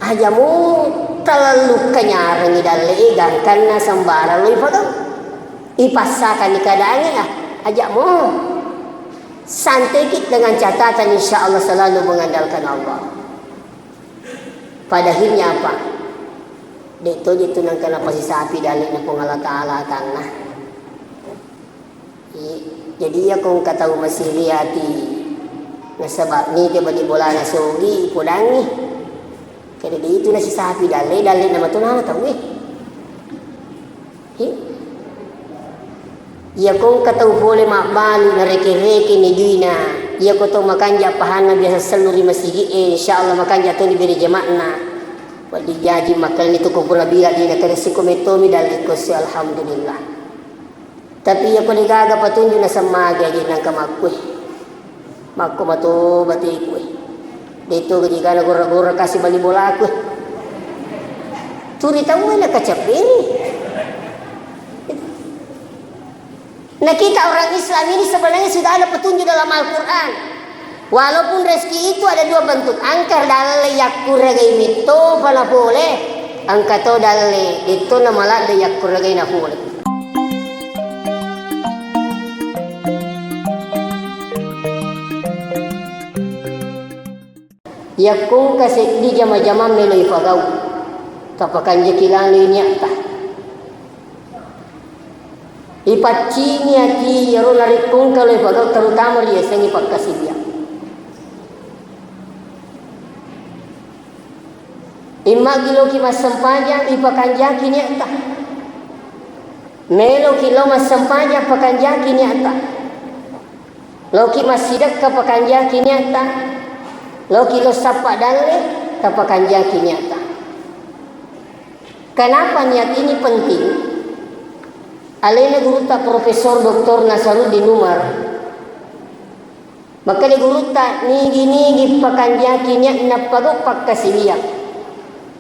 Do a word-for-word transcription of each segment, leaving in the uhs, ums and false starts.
Aja' mo terlalu kenyarengi dalle' e, gangkanna sembarang lo ipagau. Ipassakanni keadaangnge, ah, aja' mo. Santai ki dengan catatan, insya Allah selalu mengandalkan Allah. Pada akhirnya apa? De' to je tu nengka napasisapi dalle'na Puang Allah Ta'ala atanna. I-, jadi iyako engka tau masiri ati nasaba' nite bali bolana sogi, podangngi. Kede' de' itu nasisapi dalle', dalle'na matonana tauwe. Hi. Iyako engka tau pole mabbalu nareke-reke ni juina, iyako tau makanja' pahanna biasa sellu ri masigi'e, insya Allah makanja' toni bere jama'na. Wedding jaji makkalni tu ko pura bila dina, kede' siko mettomi dalle'ko si, alhamdulillah. Tapi iyako de' gaga patunju' nasemmagi aja nangka makkue. Makko mato bateku e. De' to gaji gana gora-gora kasi bali bolaku e. Turi tauwe nakacappeni. Nah, kita orang Islam ini sebenarnya sudah ada petunjuk dalam Al-Quran. Walaupun rezeki itu ada dua bentuk, engka dalle' yakkuragai metto pala pole, engka to dalle' de' to namaladde' yakkuragai na pole. Yakko engka seddi jama-jamang melo ipagau, tapakanjaki laloi niatta. Ipaccingi ati iyaro narekko engka lo ipagau, terutama riasengngi pakkasiwiang. Immagi loki massempajang, ipakanjaki niatta. Meloki lo massempajang, pakanjaki niatta. Loki massidekka, pakanjaki niatta. Loki lo sappa dalle, tapakanjaki niatta. Kenapa niat ini penting? Alena gurutta Profesor Doktor Nasaruddin Umar, makkeda gurutta, nigi-nigi pakanjaki niat nappagau pakkasiwiang,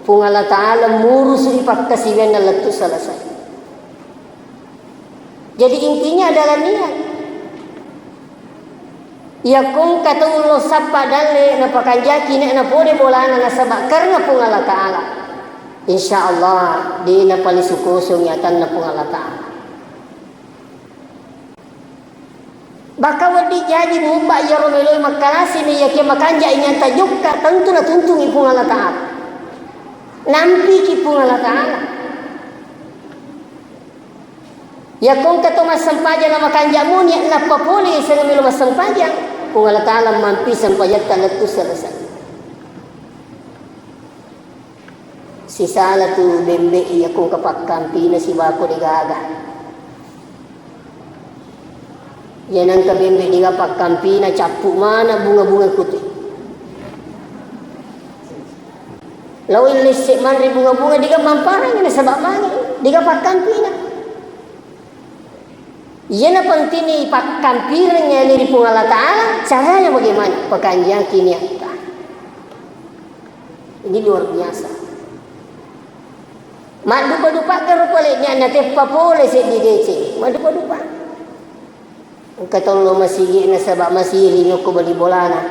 Puang Allah Ta'ala murusui pakkasiwianna lettu selesai. Jadi intinya adalah niat. Yakko engka tau lo sappa dalle, napakanjaki niat napole bolana nasaba karena Puang Allah Ta'ala, insya Allah de napalisu kosongi atanna Puang Allah Ta'ala. Bahkan wedding jaji mubba iyaro meloi makkalasini, yakia makanjaki niatta jokka, tentu natuntungi Puang Allah Ta'ala. Nampiki Puang Allah Ta'ala. Yakko engka to massempajang na makanja' moni, nappa pole senna melo massempajang, Puang Allah Ta'ala mampi sempajatta lettu selesai. Sisala tu bembe' yakko engka pakkampina sibako degaga. Iya nengka bembe' degaga pakkampina, cappu' mana bunga-bunga kute. Lao illesse manre bunga-bunga, degaga mamparang nasaba' mange, degaga pakkampina. Iyana pentingna ipakkampirengngi ri Puang Allah Ta'ala, caranya bagaimana? Pakanjaki niatta. Ini luar biasa. Maddupa-dupa garo pale niatta, teppa pole seddi deceng. Maddupa-dupa. Engka tollo masigi nasaba' masiri nokko bali bolana.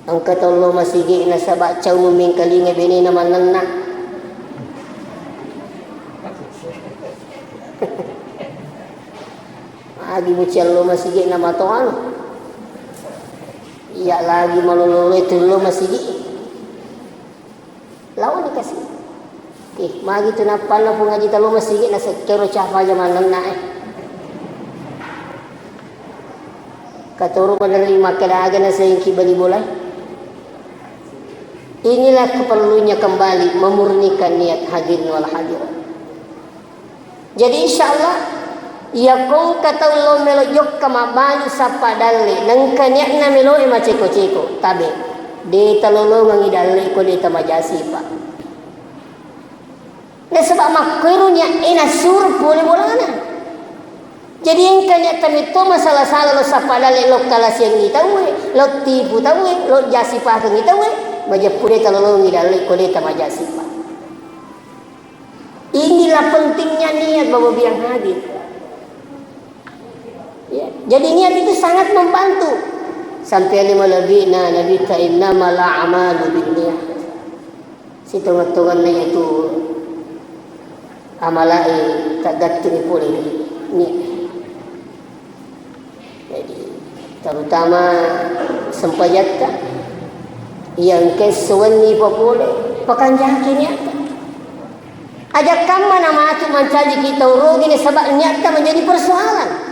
Engka tollo masigi nasaba' cau memmengkalinga benena mannenna. Magi muciallo masigi namatoang. Iya lagi malolo tullo masigi. Laoni kasi. Ih, magi tu nappanna Puang Haji talo masigi nasekkero capa aja mannenna e. Katoro maderri makkeda aga nasengki bali bola. Inilah keperlunya kembali memurnikan niat hadirin wal hadirat. Jadi, insya Allah, iyako engka tau lo melo jokka mabbalu sappa dalle, nengka niatna meloe maceko-ceko, tabe, de talolongengi dalle ko de tamajasipa. Nasaba makkuero niat e nasuro pole bolana. Jadi, engka niatta metto masala-sala lo sappa dalle, lo kalasiangi tauwe, lo tipu tauwe, lo jasipakengi tauwe, majeppu de talolongengi dalle ko de tamajasipa. Inilah pentingnya niat, Bapak Ibu yang hadir. Ya, jadi niat itu sangat membantu. Sampai lima lebihna Nabitta, "Innamal a'malu binniyat." Sitongeng-tongenna itu amalae taggattungi pole ri niat. Jadi, terutama sempajatta, iya engka esso wenni papole, pakanjaki niatta. Aja kamma namatu mancajiki tau rogi nasaba niatta menjadi persoalan.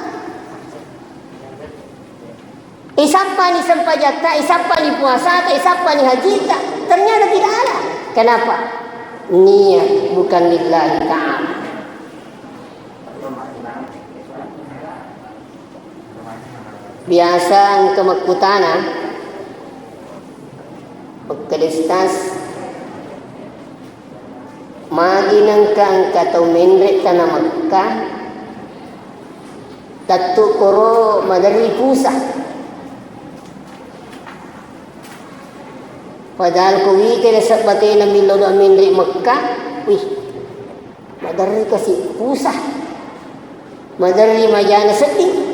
Isappani sempajatta, isappani puasata, isappani hajita, ternyata tidak ada. Kenapa? Niat bukan lillahi ta'ala. Biasa engka makkutana, makkeda, "Ustaz, magi nengka engka tau menre tana Mekka, lettu koro maderri pusa?" Padahal ko wite nasabbatena millau doa menre Mekka, wih, maderri kasi pusa. Maderri majana sedding.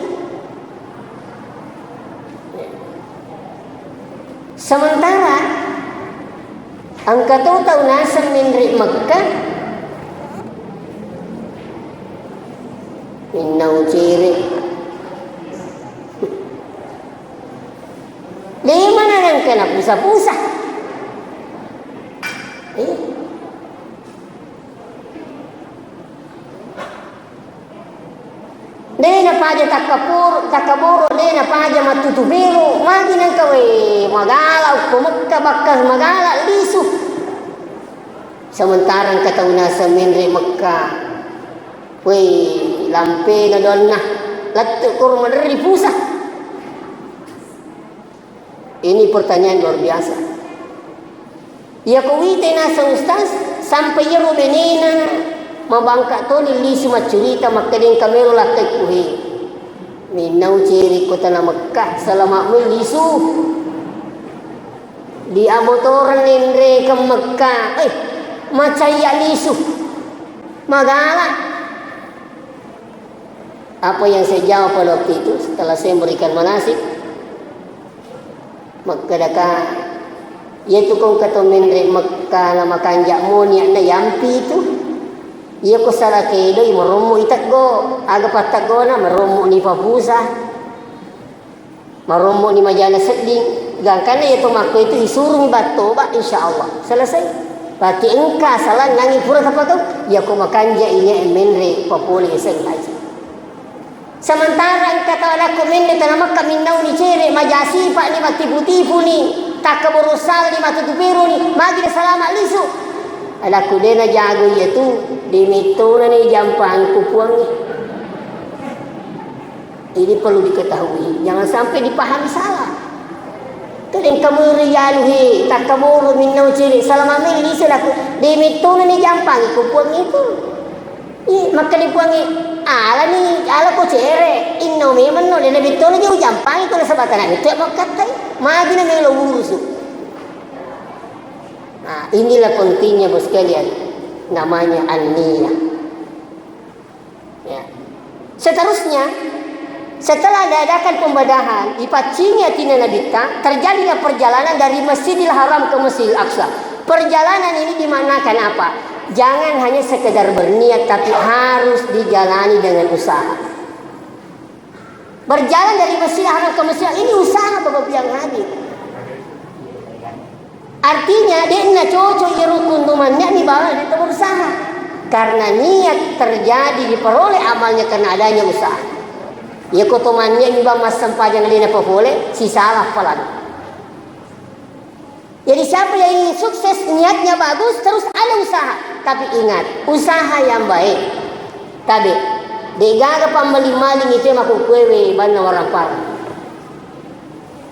Sementara engka to tau naseng menre Mekka, minnau cere. De mana nangka napusa-pusa. Eh? De napaja takkaporo, takkaboro, de napaja mattutu belo, magi nengka we magala ukko Mekka bakka magala lisu. Sementara engka tau naseng menre Mekka, we lampe na donna, lettu koro maderri pusa. Ini pertanyaan luar biasa. Iya ko wite naseng ustaz, sampai iyaro benena mabangka toni lisu maccurita makkeda engka melo lakkai kuhe. Minnau ceri ko tana Mekka, salama mui lisu. Di abotoreng nenre ke Mekka, eh, macaya lisu. Magala. Apa yang saya jawab pada waktu itu setelah saya memberikan manasik? Makkedaka, "Iyatu ko engka to menre Mekka na makanja moni na yampi itu. Iya ko sala kedoi marommo iteggo, aga patteggona marommo ni papusa. Marommo ni majana sedding. Gangkanna iya to makko itu isurung battoba, insya Allah selesai." Berarti engka salah nangi pura tapagau. Iya ko makanja ini menre papole seng haji. Sementara engka tau lakko menre tana Mekka minnauni cere, maja sipa'ni, mattipu-tipuni, takkaboro salani, mattutu beroni, magi na salama lisu. Alakku de najago iyatu, de mettona ni jampangi ku puangnge. Ini perlu diketahui, jangan sampai dipahami salah. Tadeng kamuri yalu he, takkaboro minnau cere, salama meli lisu alakku, de mettona ni jampangi ku puangnge tu. Ih, makkeda puangnge, "Alani, ala ko cere, inno memenno, de nabittona je ujampangi ko nasaba tana metto makkattai, magi na melo urusu." Nah, inilah pentingnya, Bos sekalian, namanya an-niyah. Ya. Seterusnya, setelah diadakan pembedahan, dipaccingi atinna Nabitta, terjadilah perjalanan dari Masjidil Haram ke Masjidil Aqsa. Perjalanan ini dimaknakan apa? Jangan hanya sekedar berniat, tapi harus dijalani dengan usaha. Berjalan dari Masjidil Haram ke Masjidil Aqsa, ini usaha, Bapak Ibu yang hadir. Artinya, de'na cocok iyaro kuntu mannia'ni bawang de'to berusaha. Karena niat terjadi diperoleh amalnya karena adanya usaha. Iya ko to mannia'ni bang massempajang lena papole, sisalah palan. Jadi siapa yang ingin sukses, niatnya bagus, terus ada usaha. Tapi ingat, usaha yang baik. Tabe, de'gaga pammaling-maling itu makkukkuewe banna warampara.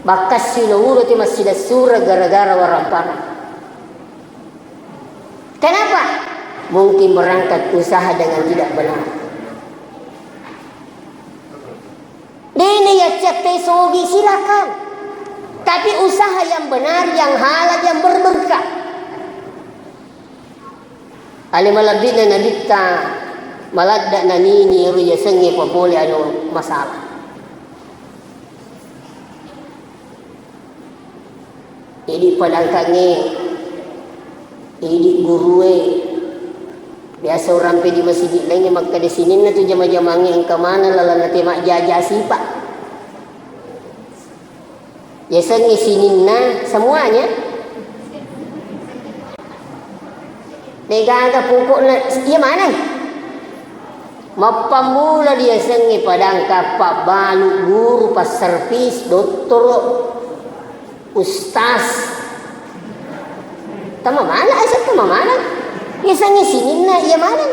Bakkassi lo ulo te massidassureng gara-gara warampara. Kenapa? Mungkin berangkat usaha dengan tidak benar. Dene yaccette sogi, silakan. Tapi usaha yang benar, yang halal, yang berberkah. Ale malebbi'na Nabitta, maladda nanini ero yasengnge papole anu masalah. Idi padangkangnge, idi gurue. Biasa urampe di masigi laingnge makkeda sininna tu jama-jamangnge engka maneng lalenna te majjaja sipa. Yasengnge sininna semuanya. Degaga pokokna iya maneng. Mappammula diasengnge padangka pabbalu, guru, passervis, dottoro, ustaz. Tama mana, asal tama mana? Yasengnge sininna iya maneng.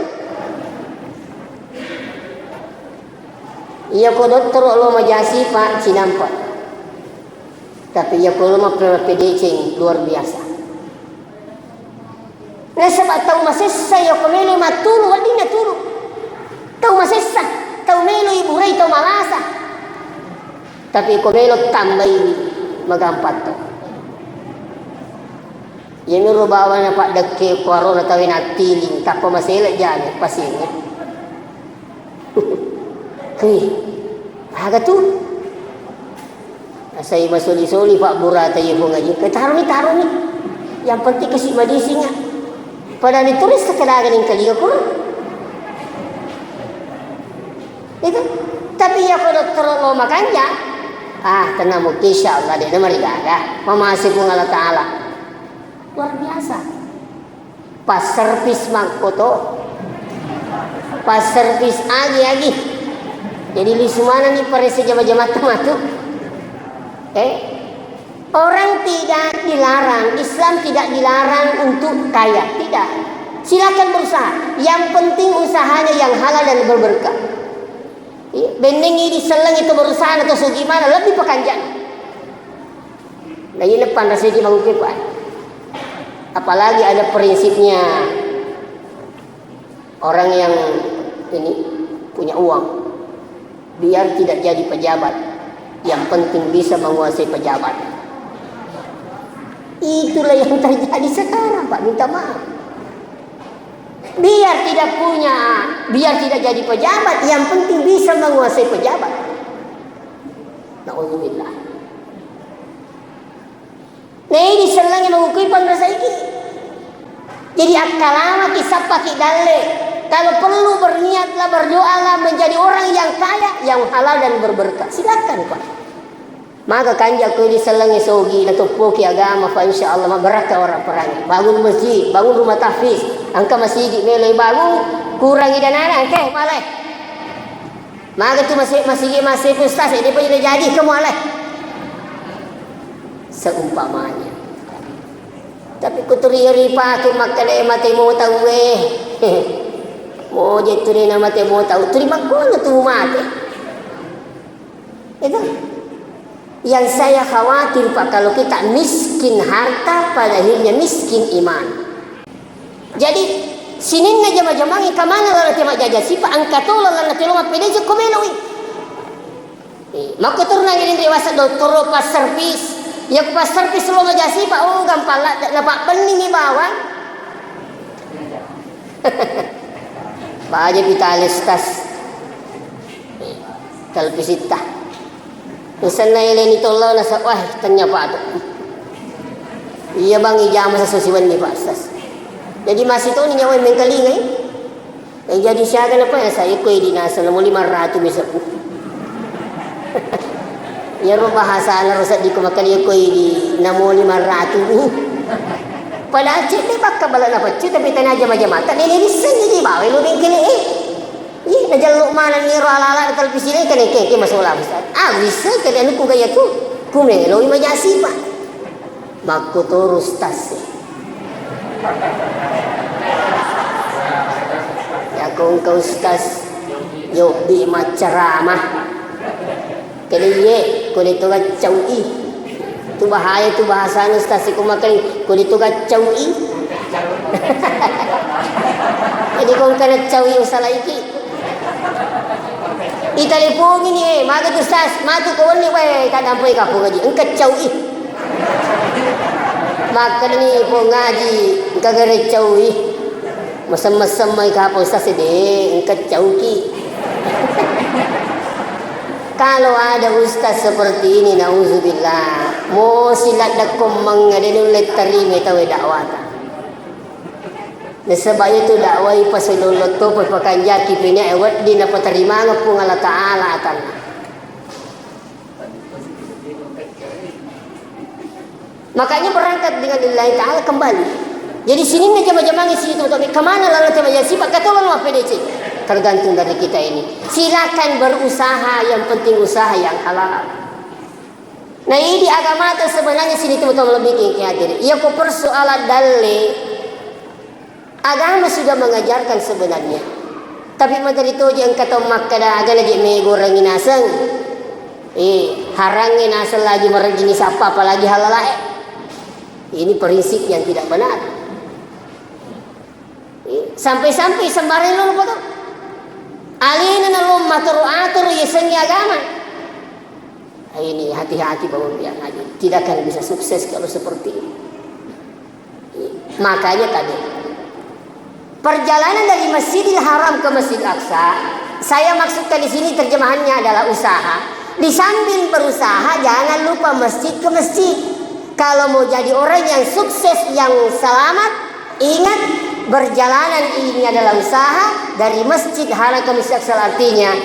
Iya ko dottoro lo majasi pa cinampa. Tapi iya ko lo mappedeceng luar biasa. Nasaba tau masessa iya ko melo mattulu, wedding natulu. Tau masessa, tau melo iburai tau malasa. Tapi ko melo tambai magampang to. Iya miro bawana paddekke ko arona tawe nattiling, tappa masele jane pasiengnge. Hei, aga tu? Asai masoli-soli pabburata iya Puang Aji. Ke taroni, taroni. Yang penting kasi madisinga. Padahal itu ris sekadaga ning kalinga kur. Itu. Tapi iya ko dottoro lo makanja. Ah, tenang mungkin insya Allah de namarigaga. Mamase Puang Allah Taala. Luar biasa. Pas servis makkoto. Pas servis agi-agi. Jadi lisu mana nih parese jama-jama matu. Eh, orang tidak dilarang, Islam tidak dilarang untuk kaya, tidak. Silakan berusaha. Yang penting usahanya yang halal dan berberkah. Iya, bennengi disellengi itu berusaha atau sugimana lebih pekanjana. Nah, ini depan rasanya di Mangukir, Pak. Apalagi ada prinsipnya orang yang ini punya uang. Biar tidak jadi pejabat, yang penting bisa menguasai pejabat. Itulah yang terjadi sekarang, Pak. Minta maaf. Biar tidak punya, biar tidak jadi pejabat, yang penting bisa menguasai pejabat. Naudzubillah. Nei disellengi mengukui panrasa iki. Jadi akkalamaki, sappaki dalle. Kalau perlu berniatlah, berdoalah menjadi orang yang kaya, yang halal dan berberkah. Silakan, Pak. Maka kanja ko disellengi sogi, natoppoki agama, fa insya Allah mabarakka orang perangi. Bangun masjid, bangun rumah tahfiz, engka masigi melo bangun, kurangi danana, engka malai. Maga tu masih masih masih ustaz, dia pun jadi kamu alai. Seumpamanya. Tapi ku turi ri pake makkeda mate mo tau e. Mo je turi na mate mo tau, turi makkono tu mate. Itu. Yang saya khawatir, Pak, kalau kita miskin harta, pada akhirnya miskin iman. Jadi, sininna jama-jamangnge kamana lalang te majjaja sipa, engka to lalang na te lo mappedeceng ko meloi. Eh, makko turunang iring ri wasa dottoro pas servis. Ya ku pas servis lo majjaja sipa, oh gampang la, na pabbenningi bawang. Baja pitale stas. Televisitta. Usenna eleni tollo nasa, wah, tennya patu. Iya bang, ijama sesuai wenni Pak Ustaz. Jadi masih toni nyawa mengkalingai. Eh, jadi siaga napa ya saya koi di nasa namo lima ratus misalku. Iyaro bahasana ro seddiko makkeda iyako idi namo lima ratus. Padahal cedde bakka bala napaccu tapi tanaja majamata nene nissengi di bawa lo bengkele e. Ih, najallo manenni ro ala-ala di televisi e kene keke masola Ustaz. Ah, bisa kene anu ku gaya tu. Ku meloi majasi, Pak. Makkutoro ustaz e. Yako engka ustaz yobbi maccarama. Kede iye, kode to gaccau i. Tu bahaya tu bahasana ustaz e ko makkeda kode to gaccau i. Jadi ko engka naccau i usalaiki. Itelepongi ni, eh, magi tu ustaz, matu ko wenni, weh, taddampoi kapong aji, engka cau i. Makkedani pong aji, engka gare cau i. Mesem-mesem mai kapong ustaz e, de, engka cau ki. Kalau ada ustaz seperti ini, nauzubillah, mo siladdekko mengnga de nulle tarimai tauwe dakwata. Nasaba itu dakwai pasololotto, pakanjaki pene, wedding napatarimangeng Puang Allah Ta'ala atanna. Makanya berangkat dengan lillahi ta'ala kembali. Jadi sininna jama-jamangi sini teman-teman, kemana lalu jama-jamangi, sifat katolong apa D C? Tergantung dari kita ini. Silakan berusaha, yang penting usaha yang halal. Nah, ini agama itu sebenarnya sini teman-teman lebih ke hadir. Iya ko persoalan dalle. Agama sudah mengajarkan sebenarnya. Tapi materi toje engka tau makkeda agana je megorengi naseng. Eh, harangnge naseng lagi mereddini sappa apalagi halalae. Ini prinsip yang tidak benar. Eh, sampai-sampai sembarang lo lupa tuh. Alena nalo matoro-atoro yasengi agama. Ini hati-hati Bapak Ibu yang hadir. Tidak akan bisa sukses kalau seperti ini. Makanya tadi, perjalanan dari Masjidil Haram ke Masjidil Aqsa, saya maksudkan di sini terjemahannya adalah usaha. Di samping berusaha, jangan lupa masjid ke masjid. Kalau mau jadi orang yang sukses, yang selamat, ingat, perjalanan ini adalah usaha dari Masjid Haram ke Masjid Aqsa. Artinya,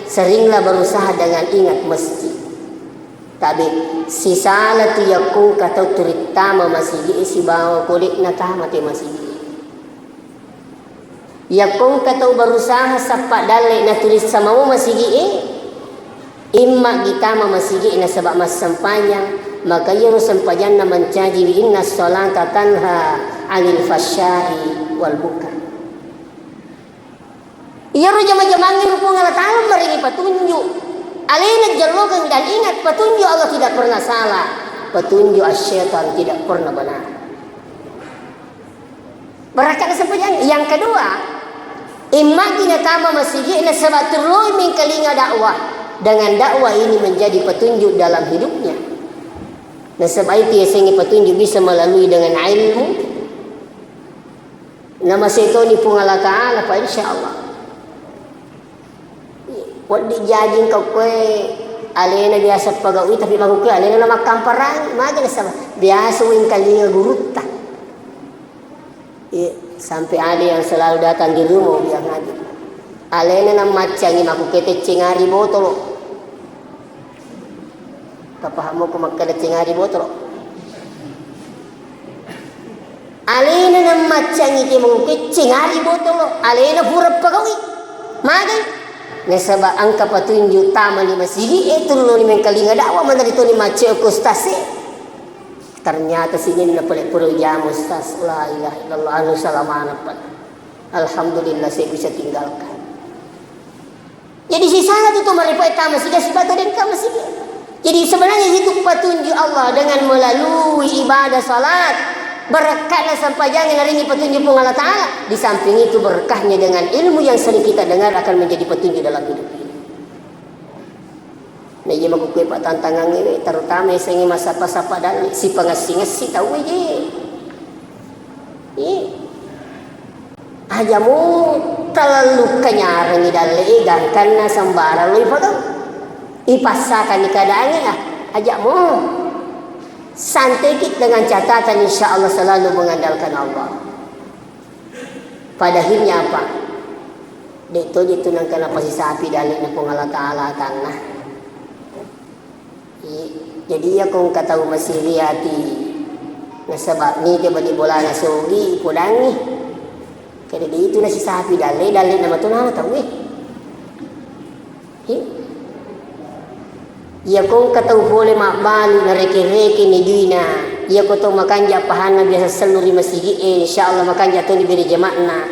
seringlah berusaha dengan ingat masjid. Tabe, sisala tu yakko engka tau turittama masigi e sibawa ko de natama te masigi e. Yakko engka tau berusaha sappa dalle naturissa mamo masigi e, imma gitama masigi e nasaba massempajang, maka iyaro sempajanna mancaji wi inna sholata tanha anil fahsya'i wal munkar. Iyaro jama-jamangnge Puang Allah Ta'ala maringi patunjuk. Alena jellokeng dan ingat, petunjuk Allah tidak pernah salah. Petunjuk asy-syaitan tidak pernah benar. Barakka'na sempajang. Yang kedua, imma ki natama masigi nasaba turloi mengkalinga dakwah. Dengan dakwah ini menjadi petunjuk dalam hidupnya. Nasaba itu yasengnge petunjuk bisa melalui dengan ilmu. Namasetoni Puang Allah Ta'ala, pa insya Allah. Wedding jaji engka koe alena biasa pagaui, tapi makkukue alena namakkamparang, magi nasaba biasa wengkalinga gurutta. Iya, sampai ada yang selalu datang di rumah dia ngaji. Alena namaccangi makkukue teccengari botolo. Tapahammoko makkeda cengari botolo? Alena nammaccangi ke mungke cengari botolo, alena pura pagaui. Magai? Nasaba engka patunjuk tamani masigi e, turunoni mengkalinga dakwah, manari toni macce ko ustaz e. Ternyata sininna pale pura jama ustaz. La ilaha illallah, anu salamana pale. Alhamdulillah, saya bisa tinggalkan. Jadi sisala tu, tu maripai tama siga sibata dan tama siga. Jadi sebenarnya itu petunjuk Allah dengan melalui ibadah salat. Berkatnya sampajang yang hari ini petunjuk Puang Allah Ta'ala. Di samping itu berkahnya dengan ilmu yang sering kita dengar akan menjadi petunjuk dalam hidup ini. Nah, iya makkukue pattantangangnge we, terutama yasengnge massappa-sappa dalle, sipangessi-ngessi tauwe je. Iya. Aja mo terlalu kenyarengi dalle, gangkanna sembarang lo ipagau. Ipassakanni keadaangnge, ah, aja mo. Santai ki dengan catatan insya Allah selalu mengandalkan Allah. Pada akhirnya apa? De'to je tu nengka napasisapi dalle'na Puang Allah Ta'ala atanna. I-, jadi iya ko engka tau masiri ati nasaba nite bali bolana sogi podangi. Kada de itu nasisapi dalle, dalle'na matonana tauwe. Iya ko engka tau pole mabbalu nareke-reke ni duina, iya ko tau makanja pahanna biasa sellu ri masigi e, insya Allah makanja toni bere jama'na.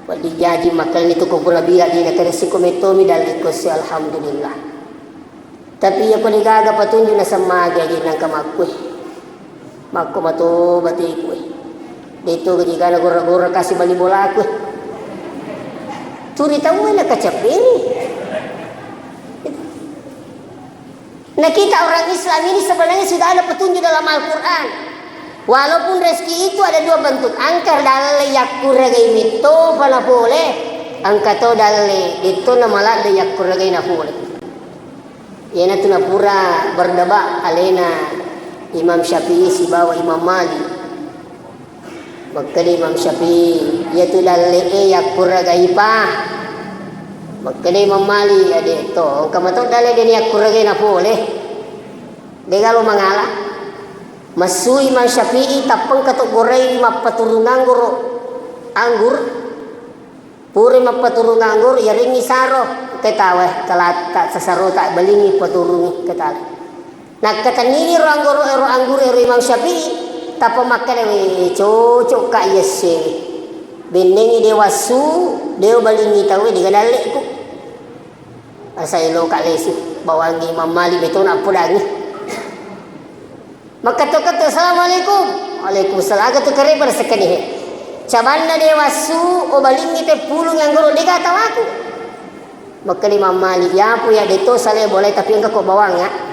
Waddi jaji makkalni tu ko pura bila dina kada siko mettomi dalli ko si alhamdulillah. Tapi iya ko degaga patunju nasemmagi aja nangka makkue. Makko matoba teku e. Deto gajigana gora-gora kasi bali bolaku e. Turi tau na kacappeni. Nah, kita orang Islam ini sebenarnya sudah ada petunjuk dalam Al-Quran. Walaupun rezeki itu ada dua bentuk. Engka dalle yakkuragai metto fana pole. Engka to dalle detto na maladde yakkuragai na pole. Iyanatu napura berdebak alena Imam Syafi'i sibawa Imam Malik. Makkeda Imam Syafi'i, iyatu dalle'e yakkuragaipa. Makkeda Imam Malik, ya de' to, engka mato dalle' de' yakkuragaina pole. De'ga lo mangala. Massu Imam Syafi'i, tappengka to gorai mappaturung anggoro, anggur. Pura mappaturung anggur, yarengngi saro, engka tawa, kalatta, sasarota, balingngi paturungi, engka tawa. Nakkatennini ro anggoro, ero anggur, ero Imam Syafi'i, tappa makkeda, "We, cocokka iyessewe. Bennengngi de' wassu, de' ubalingngi tauwe, de'ga dalle'ku." Asa eloka lesu, bawangngi Imam Malik metona appodangngi. Makkatto-katto, "Assalamualaikum." "Waalaikumsalam." Aga tu kareba nasekkani he. "Cabanna de' wassu, ubalingngi teppulung anggoro, de'ga tawaku." Makkeda Imam Malik, "Yapu ya de' to sale boleh, tapi engka ko bawangnga."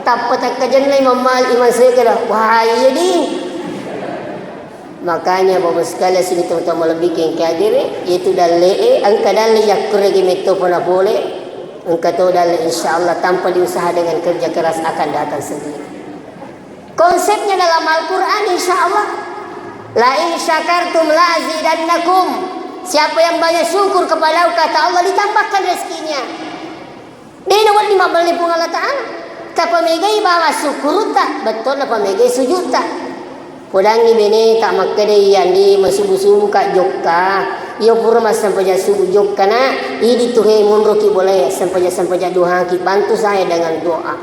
Tappa takkajenna Imam Malik, Imam Segala. Wah, iya ding. Makanya, Bapak sekalian, sini teman-teman lebih kengkagere, yaitu dalle, eh, engka dalle yakkuragi metto pona pole, engka to dalle, insya Allah, tanpa diusaha dengan kerja keras akan datang sendiri. Konsepnya dalam Al-Quran, insya Allah, "La in syakartum la azidannakum." Siapa yang banyak syukur kepadaku, kata Allah, ditambahkan rezekinya. De' nawedding mabballe Puang Allah Ta'ala. Tapamegai bawang sukkurutta, bettonna pamegai sujutta. Podangngi beneta makkedai, "Andi, masubu-subuka jokka. Iyo pura massempajang subuh jokka, Nak. Idi tu he monroki bolae, sempajang-sempajang duhaki, bantu saya dengan doa."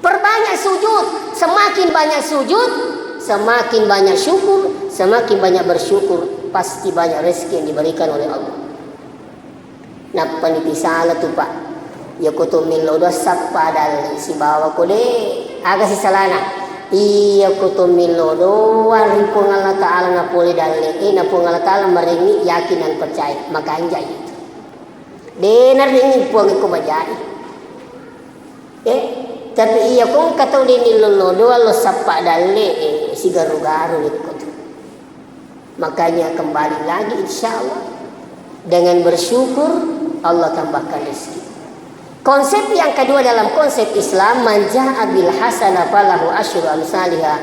Perbanyak sujud, semakin banyak sujud, semakin banyak syukur, semakin banyak bersyukur, pasti banyak rezeki yang diberikan oleh Allah. Nappani pisala tu, Pak. Iyako to mello doang sappa dalle sibawa ko de, aga sisalana? Iyako to mello doang ri Puang Allah Ta'ala napole dalle, eh, na Puang Allah Ta'ala marengi, yakin dan percaya, makanja itu. De narengi Puang ko majai. Eh, tapi iyako engka tau de nillo doang lo sappa dalle, eh, sigaru-garu nikko tu. Makanya kembali lagi, insya Allah, dengan bersyukur, Allah tambahkan rezeki. Konsep yang kedua dalam konsep Islam, "Man ja'a bil hasanah falahu asyru amsalihah."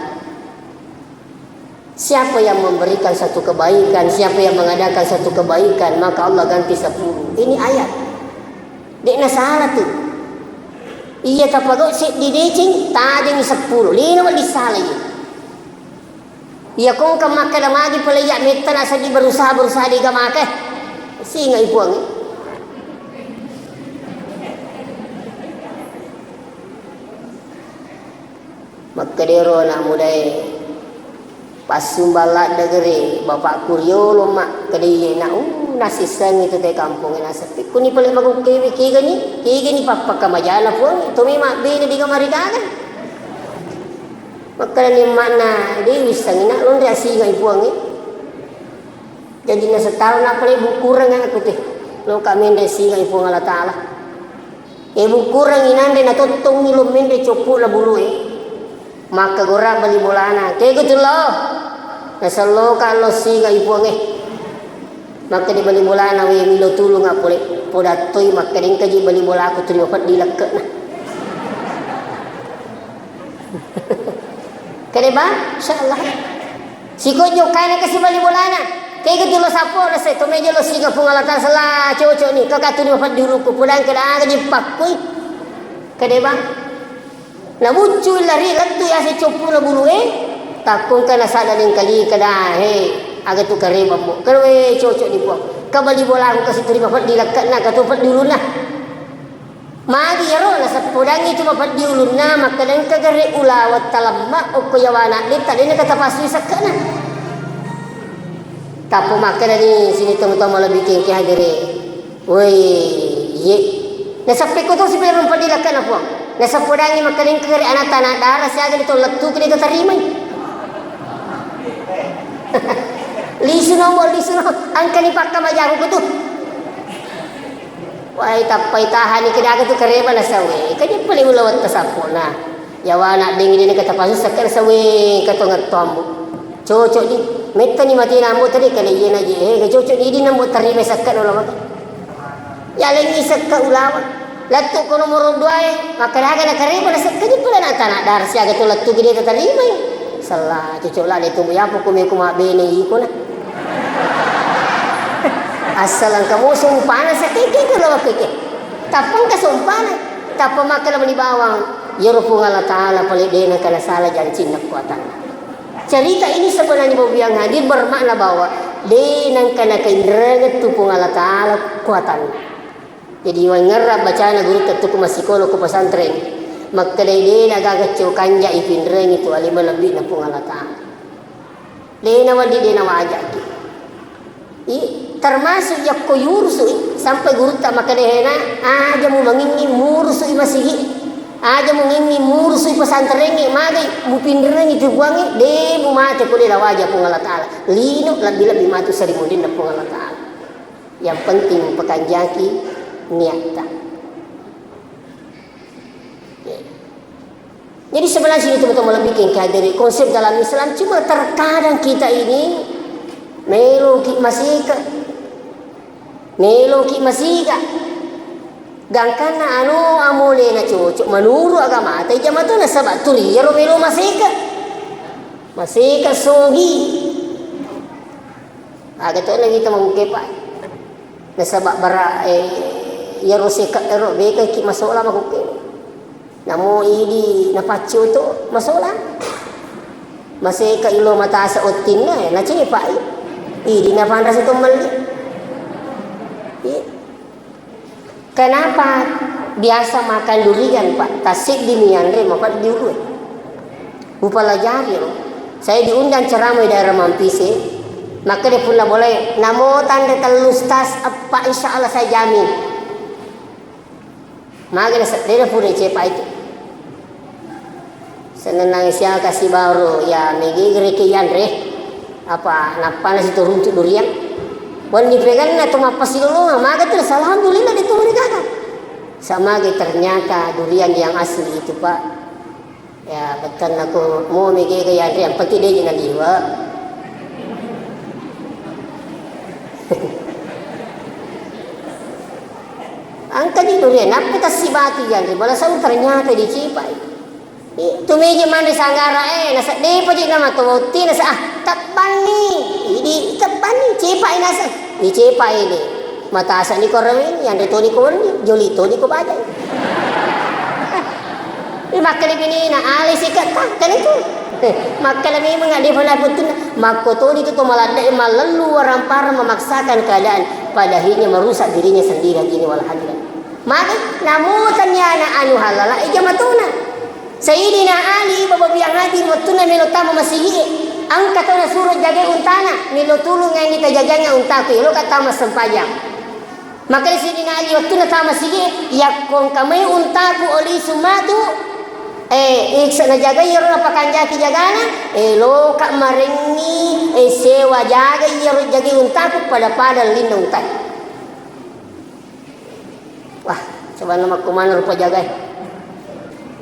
Siapa yang memberikan satu kebaikan, siapa yang mengadakan satu kebaikan, maka Allah ganti sepuluh. Ini ayat. De nasalah tu. Iya tapagau seddi deceng, tajengi sepuluh. Lino disala iya. Iya kongka makkeda magi pole iya metta nasaddi berusaha-berusaha de gaga make. Singai Puang. Makkedaro anak mudae, "Passumbang ladde gere bapakku riolo, Mak." Kede iye, nak, uh, nasissengngi tu te kampongnge naseppi. Kuni pale magukkewe, kegani, kegani pappakamajana Puang, to memang bene de gaga marigaga. Makkedani emmakna, "De wissengngi nak, lonre asingai Puangnge." Jadi nasetaro nappa le bukkureng aku te. Loka menre singai Puang Allah Ta'ala. E bukkureng inanre natottongi lo menre coppu'na bulue. Makkagora bali bolana. Kego tu lo. Naselloka lo singai Puangnge. Makkeda bali bolana, "We, milo tulung pole." Podattoi makkeda, "Engkaji bali bolaku tuli mapeddi lekke'na." Kede ba, insyaallah. Siko jokkana kasi bali bolana. Kega tu lo sappo, rasa to meja lo singa Puang Allah Ta'ala sela cocok ni. Kaka tuli mapeddi uluku, podang keda aga dipakkui. Kede ba. Nabuccu lari lettu yase coppu'na bulue, takkongka nasada lengkali keda, "He, aga tu karebammu?" Keda, "We, cocok ni Puang. Ka bali bolaku kasi tuli mapeddi lekke'na, ka to peddi ulunna." Magi iyaro naseppodangngi tu mapeddi ulunna, makkeda engka gare ulaweng talemma okko yawana detta, dena katapasui sekke'na. Tappa makkedani sini tomatoa malebbi kengke hadere. Woi, iye. Nasappekko to sipero mapeddi lekke'na Puang. Nasappodangngi makkeda engka gare anatta anak dara siaga de to lettuki de to tarimai. Lisu no, mo lisu no. Engkani pakkamajaku tu. Wai tappai tahani kedaga tu kareba nasawe. Kaje pale ulawetta sappona. Yawana dengi dene katapasu sakkana sawe katongetto ambo. Cocok di. Mettani mati nambo tadi kale iyena je. Eh, cocok di, di nambo tarima sakkana ulawetta. Yalengngi sekka ulaweng. Lettu ko nomoro duae, makkeda aga nakarima na sekka je pole na tana dara siaga to lettu gede tatarimai. Sella, cocok la de tu yapo ko meko mabbene iko na. Asal engka mo sumpana sakeke ke lo keke. Tappa engka sumpana. Tappa makkeda mani bawang. Yero Puang Allah Ta'ala pale de nengka nasala jancinna kuatanna. Cerita ini sebenarnya Bapak yang hadir bermakna bahwa de nengka nakainrengeng tu Puang Allah Ta'ala kuatanna. Jadi, waingerra bacana gurutta tu ku massikolo ku pesantren, makkedai de nagaga cau kanja ipinrengi tu alima lebbi'na Puang Allah Ta'ala. De nawedding, de nawajaki. I, termasuk yakko yurusui, sampai gurutta makkeda hena, aja mumangingi murusui masigi, aja mumangingi murusui pesantrengi, magai mupinrengi tu puangi, de mumate ko de nawaja Puang Allah Ta'ala. Lino lebbi-lebbi matu sarimunrinna Puang Allah Ta'ala. Yang penting pekanjaki niatta. Jadi sebenarnya sini teman-teman lebih kengkaderi konsep dalam Islam, cuma terkadang kita ini meloki masika, meloki masiga. Gangkanna anu amolena cocok menurut agama, tai jama tu nasaba turi iyaro melo masika. Masika sogi. Aga to na wita makukke, Pak. Nasaba bara, eh, iyaro seka ero bekaki masola makukke. Namo idi napaccio to masola. Maseka ilo matasa ottinna, eh, nacepai. Idi napanrasa to melli. Iya. Kenapa biasa makan durian, Pak? Tasiddi mianre mapeddi ulue. Upalajari ro. Saya diundang ceramah di daerah Mampise. Makkeda punna boleh, namo tanre tellu stas, eppa, insya Allah saya jamin. Maga na seddena pura cepa itu. Senenang siaka sibaro, ya, mega rekeng yanre. Apa, nappana situ runtu durian. Wenni peganna tu mappasilolongang, maga terus, alhamdulillah, de tu mega gaga. Samaga ternyata durian yang asli itu, Pak. Ya, bettanna ko mo mega yanre, yang penting de naliwa. Engka ji durian, nappa tassi batu yanre, bala sau ternyata dicepai. Eh, tu meja manre sanggara, eh, nasa depa ji nama tu botting, nasa, ah, tebbanni. Idi tebbanni, cepai nasa. Dicepai de. Matasa ni ko rawe, yanre toni ko wenni, joli toni ko bajai. Eh, makkeda binina, ale siketta, kan itu. Eh, makkeda memang depa na botting, makko toni tu to maladde, malellu warang-parang memaksakan keadaan, pada akhirnya merusak dirinya sendiri hatinya wal akhirat. Magi namutanni ana anu halala ija matuna. Sayyidina Ali, Bapak Biang Haji, wettunna melo tama masigi'e, engka tau nasuro jagai untana, melo tulung engka tajagaiangngi untaku, eloka tama sempajang. Maka Sayyidina Ali, wettunna tama masigi'e, yakko engka mai untaku oli sumatu, eh, iksa najagai iyaro napakanjaki jagana, eloka marengngi, eh, sewa jagai iyaro jagai untaku pada-pada linna untai. Wah, coba nama kumana rupa jagai.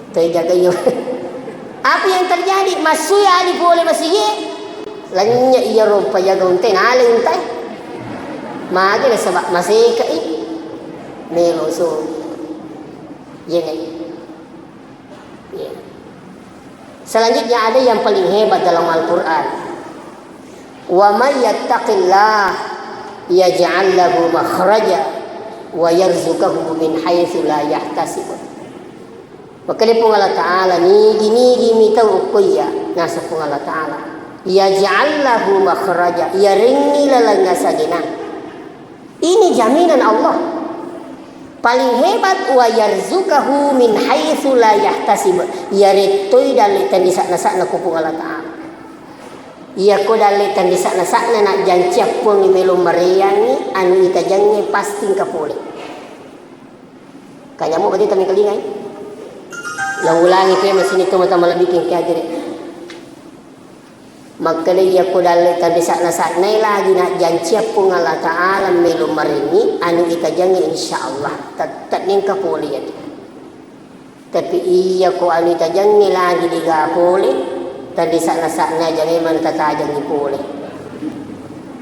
Toi jagai yo. Apa yang terjadi? Masui Ali pole masigi. Lanya iya rupa jaga untai, nale untai. Magi nasaba maseka i. Melo so. Iya ngai. Iya. Selanjutnya ada yang paling hebat dalam Al-Quran. "Wa may yattaqillah yaj'al lahu makhraja wa yarzuqhu min haitsu la yahtasib." Makkedai Puang Allah Ta'ala, nigi-nigi mitau okko iya, naseng Puang Allah Ta'ala, "Yaj'al lahu makhraja," iyarengngi laleng asagena. Ini jaminan Allah. Paling hebat, "Wa yarzuqahu min haitsu la yahtasib." Iyarettoi dalle tandisa'na-sa'na ku Puang Allah Ta'ala. Iyako dalle tandisa'na-sa'na najjanciang Puang melo mareangngi anu itajangnge pasti engka pole. Kanyamo berarti tamengkalingai. Laulangi ke masini to mata malebbi kengke ajere. Makkeda iyako dalle tandisa'na-sa'nae lagi najjanciang Puang Allah Ta'ala melo marengngi anu itajangnge, insya Allah tette nengka pole iyatu. Tapi iyako anu itajangnge lagi dega pole, tandisa'na-sa'nae aja memang tatajangngi pole.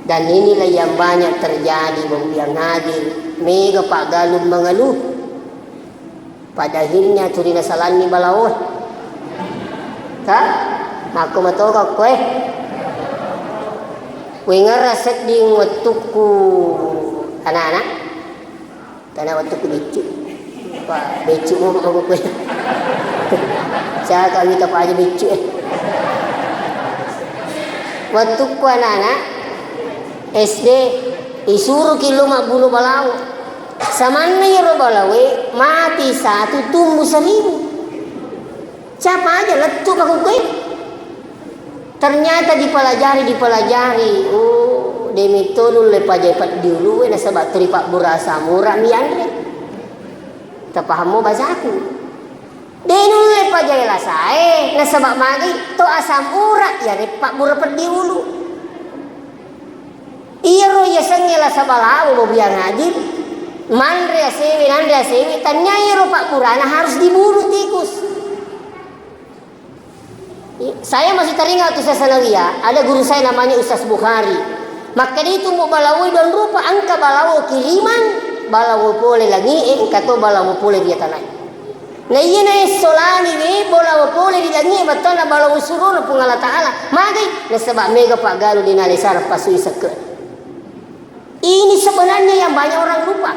Dan inilah yang banyak terjadi, Bapak yang hadir. Mega paggalung mengeluh. Pada akhirnya tuli nasalanni balawo. Ka? Makko matoka koe. Kuingerra sedding wettukku anak-anak. Tana wettukku beccu. Pa beccu mo ko koe. Siaka wita pa aja beccu e. Wettukku anak-anak S D, isuruki lo mabbunu balawo. Samanna iyaro balawoe mati satu, tumbuh seribu. Siapa aja lettu makkukkue. Ternyata dipelajari, dipelajari. Oh, demi to nulle pajai peddi ulue nasaba tuli pabbura asam ura mi anre. Tapahammo basaku. De nulle pajai lasae nasaba magai to asam ura yare pabbura peddi ulu. Iyaro yasengnge lasa balawo, Bapak yang hadir, manre asewe, nanre asewe, tania iyaro pabburana harus dibunuh tikus. I-, saya masih teringat waktu saya sanawiyah, ada guru saya namanya Ustaz Bukhari. Makkeda itu mu balawo don rupa, engka balawo kiriman, balawo pole langie, engka to balawo pole ri tanae. Na iyana esso langi we balawo pole ri langie, bettuanna balawo surona Puang Allah Ta'ala. Magai? Nasaba mega paggalung de nalesara pasui sekke. Ini sebenarnya yang banyak orang lupa.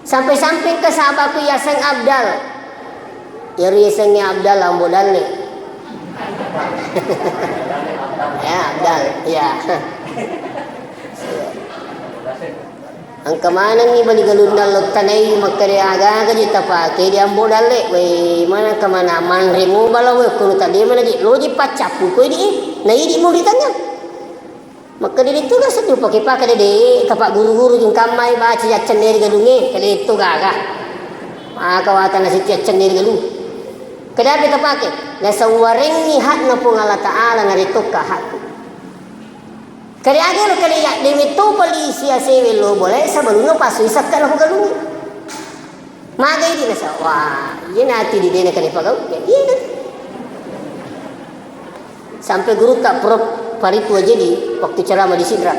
Sampai-sampai engka sahabatku yaseng Abdal. Iyaro yasengnge Abdal Ambo Dalle. Ya, Abdal, ya. Engka manengngi bali galunna lo tanai makkeda aga-aga je tapake di Ambo Dalle. Wei, mana engka mana manre mo balawo kono tadde mana je loji paccappu ko idi. Na idi mo ri tengah. Makkeda de tu ga seddu pake-pake de, de tapa guru-guru jingkammai baca yaccenneri galungnge, kede tu gaga. Maka watana sitti yaccenneri galung. Kedapi tapake? Nasauwarengngi hakna Puang Allah Ta'ala naretokka hakku. Kade aga lo kade ya dewe to polisi asewe lo boleh sebelumnya pasui sakka lo galungnge. Magai di nasa, wah, iya nati di dena kena pagau. Iya kan? Sampai guru tak Prof Farid Wajedi waktu ceramah di Sidrap.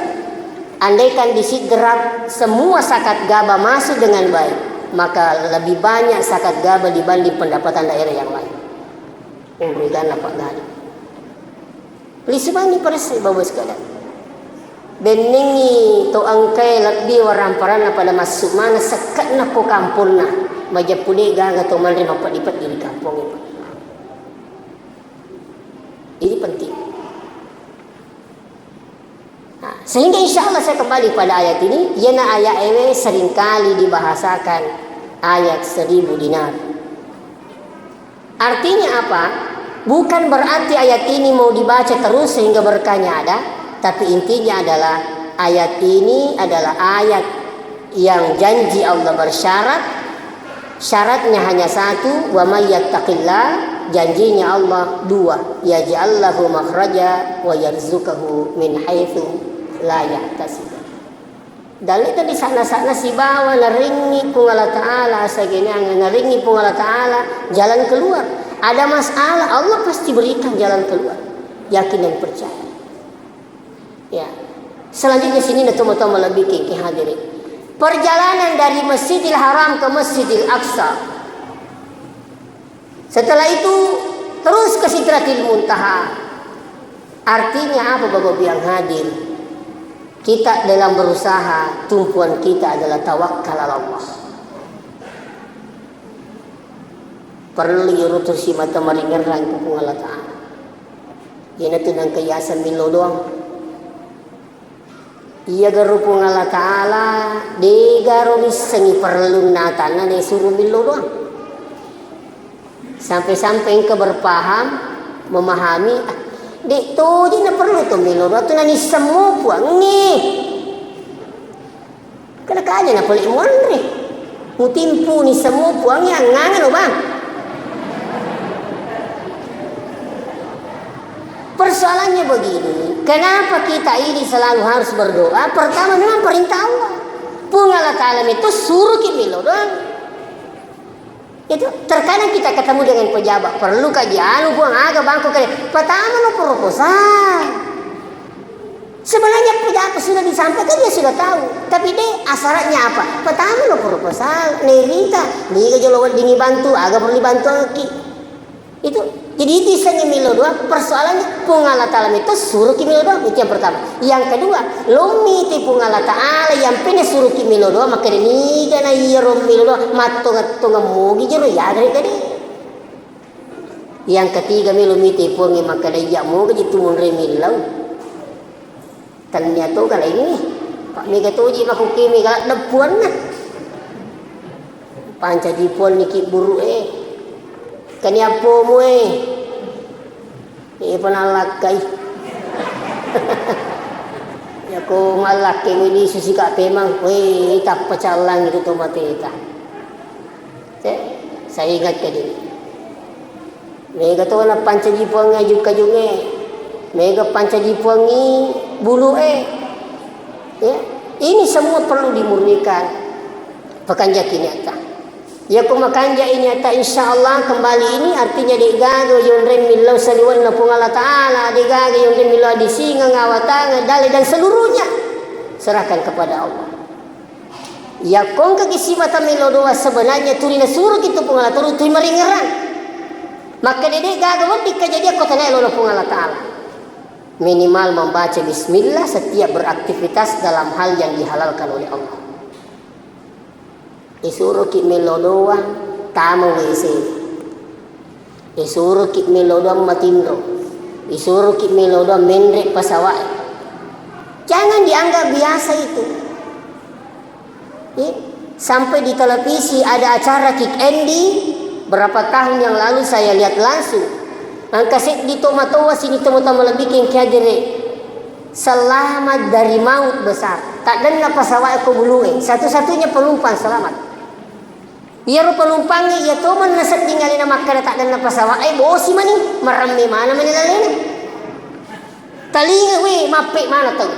Andaikan di Sidrap semua sakat gaba masuk dengan baik, maka lebih banyak sakat gaba dibanding pendapatan daerah yang lain. Urutan apa gadi? Lisu mani paresse bawa sekalian. Bennengngi to engkae lebbi waramparanna pada massu mana sekke'na ko kamponna. Majeppu de gaga to manre mappeddi-peddi ri kampongnge. Ini penting. Nah, sehingga insya Allah saya kembali pada ayat ini, iyana ayat ewe seringkali dibahasakan ayat seribu dinar. Artinya apa? Bukan berarti ayat ini mau dibaca terus sehingga berkahnya ada, tapi intinya adalah ayat ini adalah ayat yang janji Allah bersyarat, syaratnya hanya satu, "Wa may yattaqillah", janjinya Allah dua, "Yaj'al lahu makhraja wa yarzuqhu min haitsu la yahtasib." Dalle tadi sana-sana sibawa naringi Puang Allah Ta'ala, sagenang naringi Puang Allah Ta'ala jalan keluar. Ada masalah, Allah pasti berikan jalan keluar. Yakin dan percaya. Ya. Selanjutnya sini na toma-toma lebih ke, ke hadirin. Perjalanan dari Masjidil Haram ke Masjidil Aqsa. Setelah itu terus ke Sidratil Muntaha. Artinya apa, Bapak Ibu yang hadir? Kita dalam berusaha, tumpuan kita adalah tawakal ala Allah. Perlu irutusi mata maringerrang ku Puang Allah Ta'ala. Iyanatu nangka yaseng millo doang. Iya garo Puang Allah Ta'ala, degaro missengi perlunna atanna, naisuru millo doang. Sampai-sampai engka berpaham, memahami, ah, de toji na perlu to millo doang, tu nanisseng mo Puangnge. Kada kaja na pole muanre. Mutimpu ni semua Puangnge angngangano, Bang. Persoalannya begini, kenapa kita ini selalu harus berdoa? Pertama, memang perintah Allah. Puang Allah Ta'ala itu suruh kita millo doang. Itu terkadang kita ketemu dengan pejabat, perlu kaji anu, Puang, aga bangko kalian. Pertama no proposal. Sebenarnya apa sudah disampaikan, dia sudah tahu. Tapi deh, asyaratnya apa? Pertama lo proposal, nerita, niga jolo weddingi bantu, aga perlu dibantu aki. Itu. Jadi itu isengnge melo doa, persoalannya Puang Allah Ta'ala itu suruh ki melo doa, itu yang pertama. Yang kedua, lo mite Puang Allah Ta'ala yang pene suruh ki melo doa, maka niga na iya ro melo doa, mattonga-tonga mogi jero ya gare gade. Yang ketiga, melo mite Puangnge makkeda, "Iyya moga ji tu munre millau." Tennia to gala ini. Pak mega toji makuki mega ladde puanna. Pancaji puanni ki buru e. Kania pomo e. E panallakkai. Yako mallakkai meli susi ka pemang. We tappa callang itu to mateta. Te, saya ingat ke diri. Mega to na pancaji puangnge aju-kajungnge. Mega pancaji puangngi bulu e. Ya, ini semua perlu dimurnikan. Pakanjaki niatta. Ya, ko makanjaki niatta, insya Allah kembali ini artinya degaga yonreng millau saliwanna Puang Allah Ta'ala, degaga yonreng millau adisingeng, awatangeng, dale dan seluruhnya. Serahkan kepada Allah. Iya kongka ki simata melo doa sebenarnya tuli nasuro ki tu Puang Allah Ta'ala tuli maringerang. Maka dede gaga wedding kejadian ko tanae lolo Puang Allah Ta'ala. Minimal membaca bismillah setiap beraktivitas dalam hal yang dihalalkan oleh Allah. Isuro ki melo doa tama W C. Isuroki melo doang matinro, isuroki melo doang menre pasawae. Jangan dianggap biasa itu. Ya, sampai di televisi ada acara Kick Andy, berapa tahun yang lalu saya lihat langsung. Engka seddi to matoa sini to matoa malebbiking kiagere. Selamat dari maut besar. Taddenna pasawae ko bulue. Satu-satunya penumpang selamat. Iyaro penumpangnge iya tomeng nasedding alena makkeda taddenna pasawae, bosi mani, maremme maneng mani lalena. Talinga, weh, mappe maneng tau.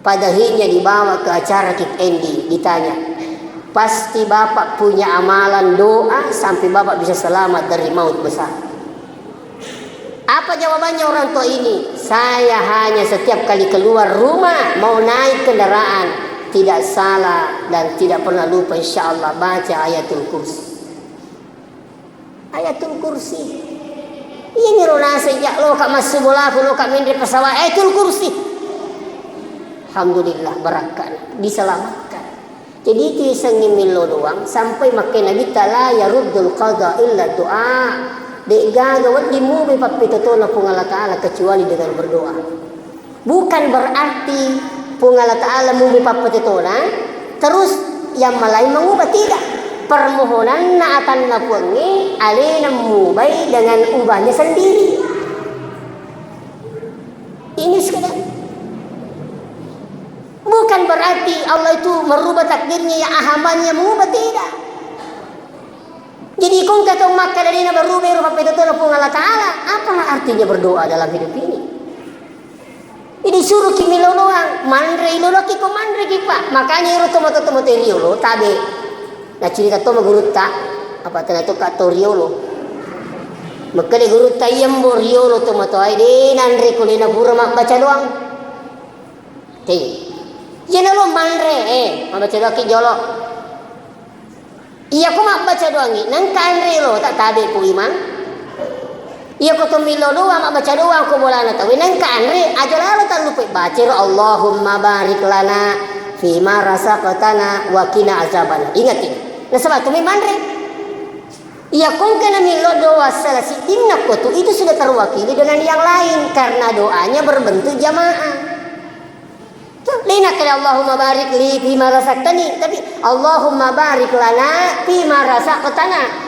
Pada akhirnya dibawa ke acara Kick Andy, ditanya, "Pasti Bapak punya amalan doa sampai Bapak bisa selamat dari maut besar." Apa jawabannya orang tua ini? "Saya hanya setiap kali keluar rumah, mau naik kendaraan, tidak salah dan tidak pernah lupa, insya Allah, baca Ayatul Kursi." Ayatul Kursi. Iya, niro naseng, ya, loka massu bolaku, loka menre pesawat, Ayatul Kursi. Alhamdulillah, barakkana, diselamatkan. Jadi itu isengnge millo doang, sampai makkeda Nabitta, "La yaruddul qada illa doa." De'gaga wedding mubai pappetotona Puang Allah Ta'ala kecuali dengan berdoa. Bukan berarti Puang Allah Ta'ala mubai pappetotona, terus yang lain mengubah, tidak. Permohonanna atanna Puangnge, alena mubai dengan ubahnya sendiri. Ini sekedar. Bukan berarti Allah itu merubah takdirnya, ya, hambanya mengubah, tidak. Jadi, kongka tau makkeda de'na berubah ero pappetotona Puang Allah Ta'ala, apalah artinya berdoa dalam hidup ini? Jadi, suruh ki melo doang, manre iloloki ko manre ki, Pak. Makanya ero tomato-tomato riolo, tabe. Nah, cerita to gurutta, apa tena to ka to riolo. Makkeda gurutta, "Iya mbo riolo tomato ai de nanre ko lena pura mabbaca doang." Hei. Iya nalo manre, eh, mabbaca doang ki jolo. Iya ko mabbaca doangngi, nengka anre lo, tak tabe pu imang. Iya ko to milo doang, mabbaca doang ko bolana tau, nengka anre, aja lalo tak lupa baca ro, "Allahumma barik lana fima razaqtana wa qina azabannar." Ingat ini. Nasaba to mi manre. Iya kongka na milo doa salah siddinna ko tu, itu sudah terwakili dengan yang lain karena doanya berbentuk jamaah. Tuh, de nakkeda, "Allahumma barik li fima razaqtani," tapi, "Allahumma barik lana fima razaqtana."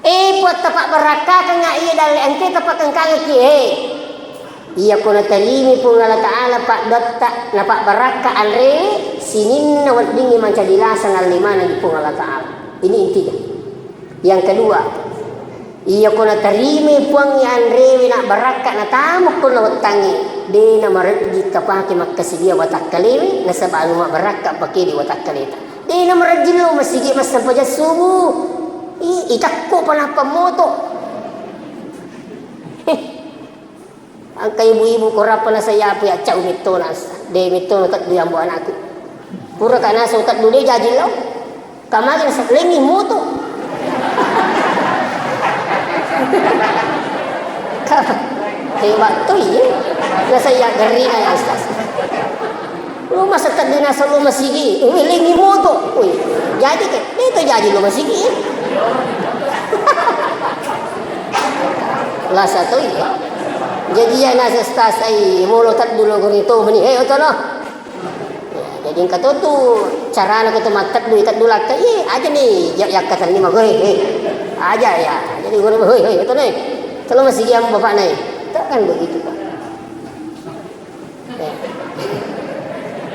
Eh, Puang, tapabbarakkakeng iya dalle engke tapakengkangekki, eh. Iya ko natarimi Puang Allah Ta'ala paddotta, napabbarakka anre, sininna weddingngi mancaji laseng alle maneng Puang Allah Ta'ala. Ini intinya. Yang kedua, iya ko natarimai Puangnge anrewe nabbarakka natamukko na wettangnge, de namarejji tapake makkasidia watakkalewe, nasaba anu mabbarakka pakede watakkaleta. De namarejji lo masigi massempajang subuh. I, itakko pa nappa moto. Heh. Engka ibu-ibu korappa naseng yapu yaccau mettona, de mettona teddu yambo anakku. Pura ka naseng teddu de jaji lao. Kamari naseng lengi moto. Hebat to iye. Naseng ya gerina ya Ustaz. Lo masa teddu naseng lo masigi, eh, lengi moto. Wih, jadi ke, de to jaji lo masigi. Lasa to iya. Jadi ya nasa stas ai molo teddu lo gori to meni. Hei, otono. Ya, jadi engka to tu carana ko to matteddu, teddu lakka. Iya, aja ni ya, yakka tani magoi. Hei. Aja ya. Jadi gori, hoi, hoi, otono. Telo masigi yang bapak nai. Tak kan begitu, Pak.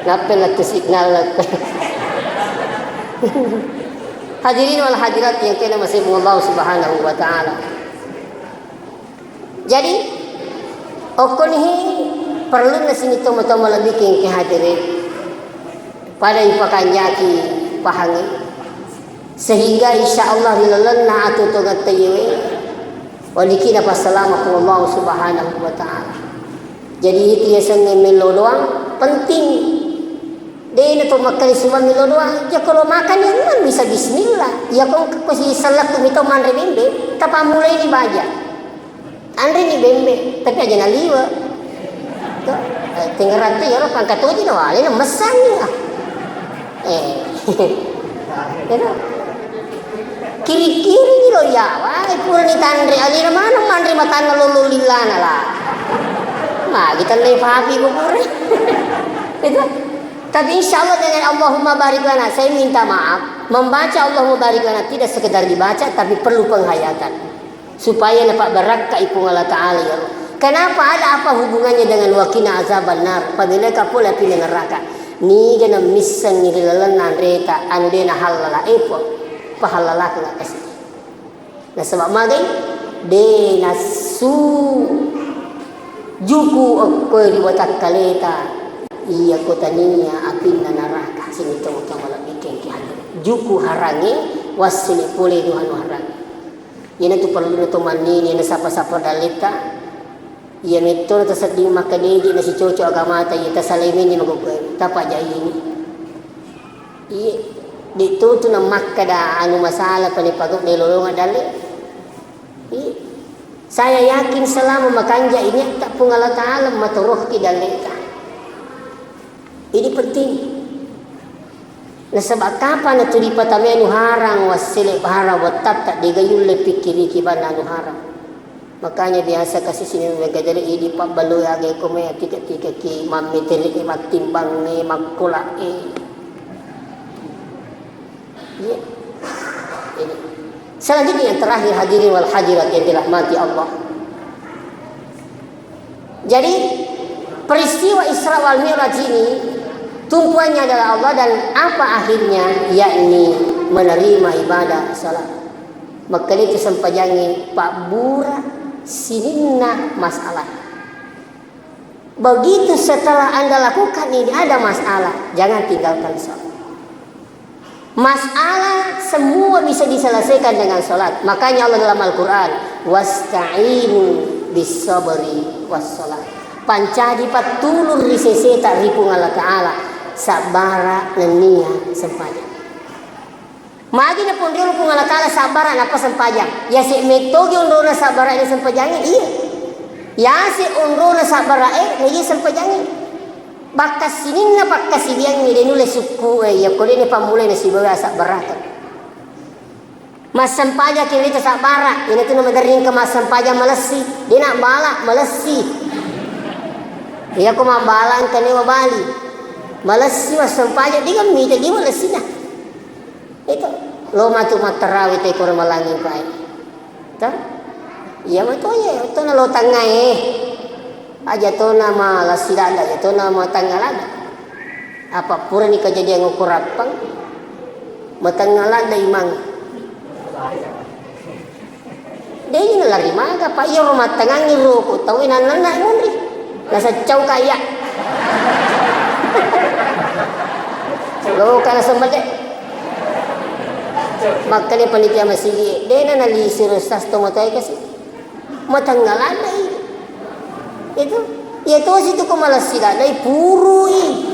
Nappa lettu signal. Hadirin wal hadirat yang kena masih Allah Subhanahu wa taala. Jadi, okkonihi perlu nasini tomo-tomo lebih ke hadiri. Pada ipakanjaki pahangi. Sehingga insya Allah ri lalenna atuo-tuongeng tauwe, walikina passalama ku Allah Subhanahu wa Ta'ala. Jadi itu yasengnge mello doang penting. De na to makkali subang mello doang. Ya kalau makan ya memang bisa bismillah. Ya kong ko si selak tu mito manre bembe, tapammulai ni baja. Anre ni bembe, tapi aja naliwe. To, eh, tengerang tu ya lo pangkat uji na wale na mesang ya. Eh. Ya to? Kiri-kiri ni lo ya, wah, pura ni tanre, alina mana manre matanna lolo lillana lah. Nah, kita le papi ko pura. Itu. Tapi insya Allah dengan Allahumma barik lana, saya minta maaf, membaca Allahumma barik lana tidak sekedar dibaca, tapi perlu penghayatan. Supaya napabbarakkai Puang Allah Ta'ala, ya Allah. Kenapa, ada apa hubungannya dengan waqina azabannar? Pamileka pole api neraka. Niga na misseng ri lalenna anreta, anu de nahallala, eh, Puang, pahallalakeng kasi. Nasaba magai de nassu juku okko ri watakkaleta, iya ko tania apinna naraka, sini tau-tau malebbi kengki hadere. Juku harange, wassini pole duhanu harange. Iyanatu perluna to mannini nasapa-sapa dalletta. Iya metto tasedding makkadeje nasicoco agamata, iya tasalai meni magogoe, tapajaini. Iye, de to tu namakkada anu masalah pani pagau de lolonga dalle. Iye. Saya yakin selama makanja ini tak Puang Allah Ta'ala matorohki dalleta. Ini penting. Nasaba kapang natuli patamai anu harang, wassele harang, wattatta, dega yulle pikkiriki banna anu harang. Makanya biasa kasi sini mengkajari idi pabbalu aga ko mai tiga-tiga ki mammiteri e mattimbang e makkola e. Iya. Ini. Selanjutnya yang terakhir hadirin wal hadirat yang dirahmati Allah. Jadi, peristiwa Isra wal Mi'raj ini tumpuannya adalah Allah dan apa akhirnya? Yakni menerima ibadah salat. Maka itu sempajangi pabbura sininna masalah. Begitu setelah Anda lakukan ini ada masalah, jangan tinggalkan salat. Masalah semua bisa diselesaikan dengan salat. Makanya Allah dalam Al-Quran, "Wasta'inu bis sabri was salat." Pancaji pattulung ri seseta ri Puang Allah Ta'ala, sabbara nennia sempajang. Magi napunriru Puang Allah Ta'ala sabbara nappa sempajang. Yase mettogi onrona sabbara ini sempajangi, iya. Yase onrona sabbara e, na iya sempajangi. Bakka sininna pakkasiwiangngi de nulle sukku e, yakko de ni pammulai nasibawa asabbaraka. Massempajang kiri itu sabbara, ini tu nama dering ke massempajang malessi, de nak bala malessi. Iya ko mabala engka newa bali. Malessi massempajang, de kan mita di malessi na. Itu lo matu mattarawi te koro malangi pae. Ta? Iya matu ye, itu na lo tangai. Aja to nama lasi lada, aja to nama tangga lada. Apa purani kejadian uku rappang, matangga lada imang. Dei nalari maga, Pak, iya rumah tangangi roko, tau inanna munri. Nasaccau kaya. Lo kana sembade. Makkani panitia masigi, dena nalisiro sas to motoe kasi. Matangga lada i. Itu, iya tosi tu ko malessi dadai purui.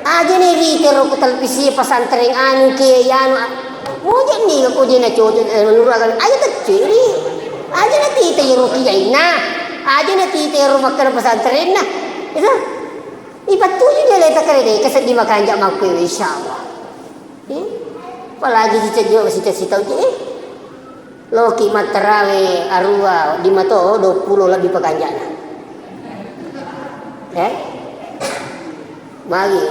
Aja ni ri tero ko televisi pesantren anu ke anu. Moja ni ko je na cocok, eh, menurut agama. Aja kecil ni. Aja na tita iro kiyainna. Aja na tita iro makkeda pesantrenna. Itu. Ipattuju ni leta kere de keseddi makanja makku, insyaallah. Eh? Apalagi sita jo sita-sita je. Loki mattarawe arua di mato doppulo lebbi pakanjana. Eh? Magi,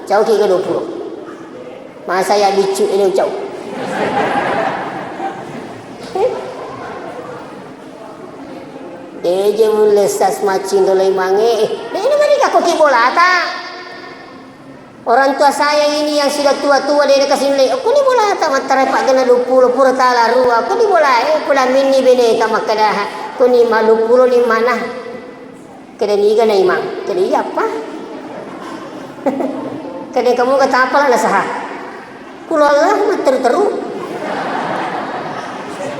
cau ki ke doppulo. Masa ya biccu ini cau. Eh? Deje mulle sas maccing dolai mange. Eh, ini mari kako ki bolata. Orang tua saya ini yang sudah tua-tua, de' nakasih nilai. Kuni bolata mattara paggena dua puluh pura tala rua. Kuni bola, eh, kula minni beneta makkeda, kuni ma dua puluh ni mana? Keda niga na imang. Keda iya apa? Keda kamu kata apa lah nasaha? Kula Allah matteru-teru.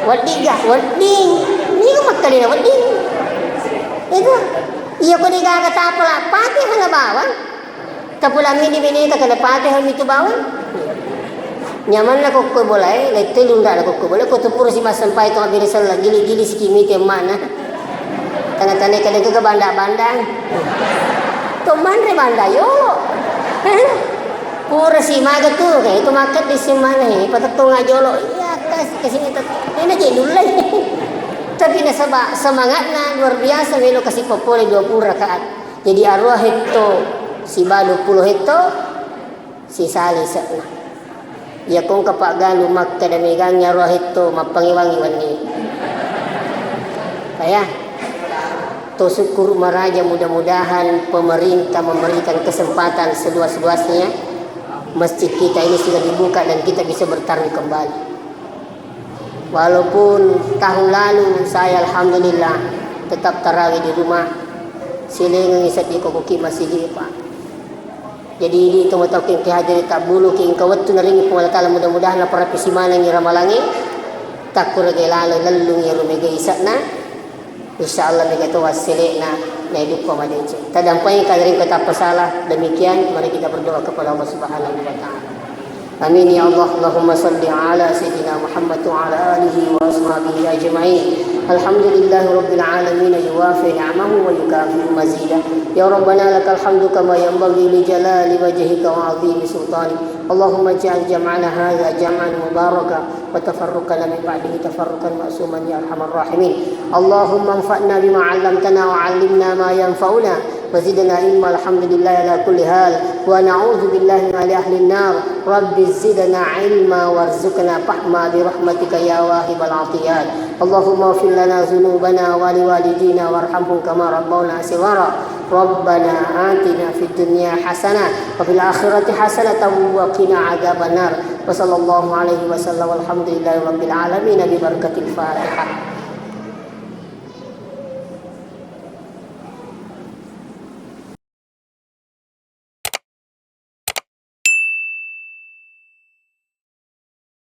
Wedding ga? Wedding. Niga makkalina wedding. Itu. Iya kuni gaga tapala pati hala bawang. Tapulami di beneta kada pate hal mitu bawang. Nyamanna kokko bolae, lette lunrana kokko bolae, ko tu pura si massampai to abire sella, gili-gili siki mite mana. Tana-tana kada ke banda-banda. To manre banda yolo. Pura si maga tu, kayak itu maket di si mana he, patetto ngajolo. Iya, kas, kasih itu. Ini aja dulu. Tapi nasaba semangatna luar biasa, melo kasih popole dua puluh rakaat. Jadi arua hetto sibalu pulo hetto sisali se'na. Iya kongka paggalu makkeda megangi arua hetto mappangewangi wenni. Paya to syukur maraja, mudah-mudahan pemerintah memberikan kesempatan seluas-luasnya masjid kita ini sudah dibuka dan kita bisa bertarung kembali. Walaupun tahun lalu saya alhamdulillah tetap tarawih di rumah, silengengi seddi kokoki masigi, Pak. Jadi idi itu matauki engka hadiri tabbulu ki engka wettu naringi Puang Allah Taala, mudah-mudahan naparapisi manengi ramalangi takkuragai lalo lellungi rumega isa'na. Insya Allah mega to wassele'na naiduppa madeceng. Tadampai kadering kota pesala. Demikian, mari kita berdoa kepada Allah Subhanahu wa Ta'ala. Amin ya Allah. Allahumma salli ala Sayyidina Muhammad wa ala alihi wa ashabihi ajma'in. Alhamdulillahi Rabbil Alamin, yuwafi ni'amahu wa yukafi'u mazida. Ya Rabbana lakal hamdu kama yanbaghi li jalali wajhika wa azimi sultani. Allahumma ij'al jam'ana hadha jam'an mubaraka وتفرقنا من بعده تفرقا معصوما يا أرحم الراحمين. اللهم انفعنا بما علمتنا وعلمنا ما ينفعنا وزدنا علما. الحمد لله على كل حال، ونعوذ بالله من حال أهل النار. رب زدنا علما وارزقنا فهما برحمتك يا واهب العطيات. اللهم اغفر لنا ذنوبنا ولوالدينا وارحمهم كما ربونا صغارا. ربنا آتنا في الدنيا حسنة وفي الآخرة حسنة وقنا عذاب النار. وصلى الله عليه وسلم والحمد لله رب العالمين ببركة الفاتحة.